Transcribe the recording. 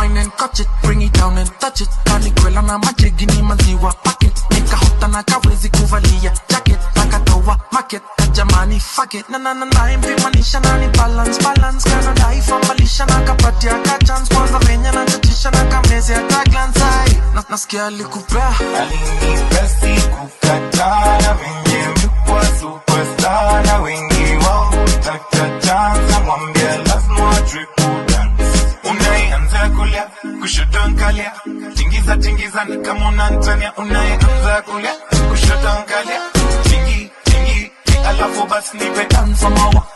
Wine and catch it, bring it down and touch it. Kanikwela na majegi ni maziwa packet. Nikahota na kawezi kuvalia jacket. Nakatoa market, jamani fuck it. Na na na na mpimanisha na ni balance balance. Kana daifambalisha na kapatia ka chance. Kwanza venye nachachisha na kameze hata glance ai. Na nasikia alikupea. Alinipa sikukataa, na venye mlikuwa superstar, na wengi wao hutaka chance, namwambia lazima ajue kudance. Unayeanza kulia, kushoto nkalia, tingiza tingiza ni kama unantania. Unayeanza kulia, kushoto nkalia, tingi tingi, alafu basi nipe Dance on my wa.